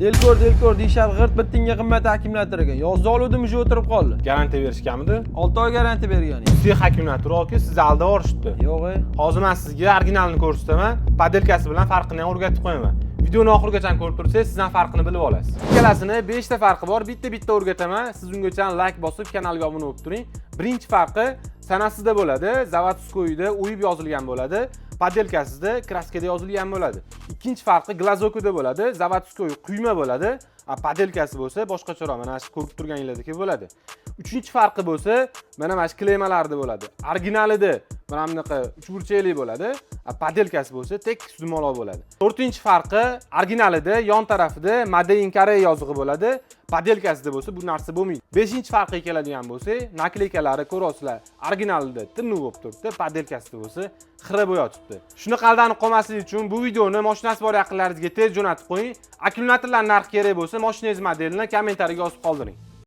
Delkor, Delkor deyishadi, g'irt bir tiyinga qimmat akkumulyator ekan. Yozda oluvdim, уже o'tirib qoldi. Garantiya berishganmidi? 6 oy garantiya bergan. Sex akkumulyator aka, sizni aldab yuborishibdi. Yo'q, e. Hozir men sizga originalini ko'rsataman, подделка si bilan farqini ham o'rgatib qo'yaman. Videoni oxirigacha ko'rib tursangiz, siz ham farqini bilib olasiz. Ikkalasini 5 ta farqi bor, bitta-bitta o'rgataman. Siz ungacha like bosib, kanalga obuna bo'lib turing. Birinchi farqi sanasida bo'ladi, заводской da o'yib yozilgan bo'ladi. Подделка sida краска da yozilgan bo'ladi. Ikkinchi farqi глазок ida bo'ladi, заводской quyma bo'ladi, а подделка si bo'lsa boshqacharoq, mana shu ko'rib turganinglardek bo'ladi. Uchinchi farqi bo'lsa, mana shu клейма larda bo'ladi. Originalida mana bunaqa uchburchakli bo'ladi, а подделка si bo'lsa tekis dumaloq bo'ladi. To'rtinchi farqi originalida yon tarafida Made in Korea yozig'i bo'ladi, подделка sida bo'lsa bu narsa bo'lmaydi. Beshinchi farqiga keladigan bo'lsak, наклейка lari ko'ryapsizlar, originalida tiniq bo'lib turibdi, подделка sida bo'lsa xira bo'lib yotibdi. Shunaqa aldanib qolmaslik uchun bu videoni mashinasi bor yaqinlaringizga tez jo'natib qo'ying. Akkumulyatorlar narxi kerak bo'lsa, mashinangiz modelini kommentariyaga yozib qoldiring.